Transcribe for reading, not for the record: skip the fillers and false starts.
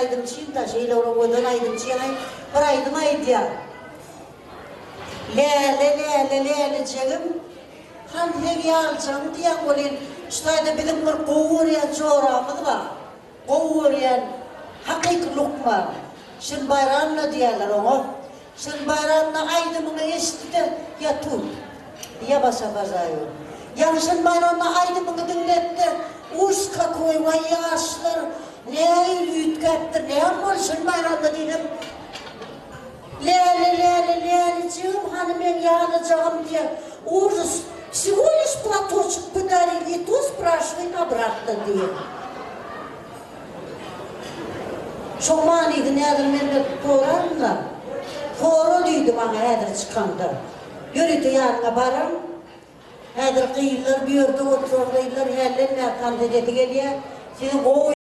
aýdymçy-da, şeýle bir owadan aýdymçy ýaňy bir aýdym aýdýar. Läle, läle, lälijegim, hany seň ýalyjagyň diýýän welin, şu taýda biziň bir gowy görýän joramyz bar. Gowy görýän hakyky lukman. Şirin Baýramowna diýýärler oňa. Şirin Baýramowna aýdymyňy eşitdi-de, ýa tut. Ýa baş obožaýu. Ýaňy Şirin Baýramowna aýdymyňy diňletdi. Urs kakoý, waý ýaşlar nähili üýtgäpdir, näme boldy Şirin Baýramowna diýsem, Läle, läle, lälijigim, hany meň ýalyjagym diýýär. Ужас, всего лишь платочек подарили, и то спрашивает обратно diýýär. Şoň manysyny häzir menden soraryn-da. Sora diýdi maňa häzir çykaňda. Ýörite ýanyňa baran. Häzir gyzlar bu ýerde oturan gyzlar hälden bäri tans edesi gelýär. Sizi gowy.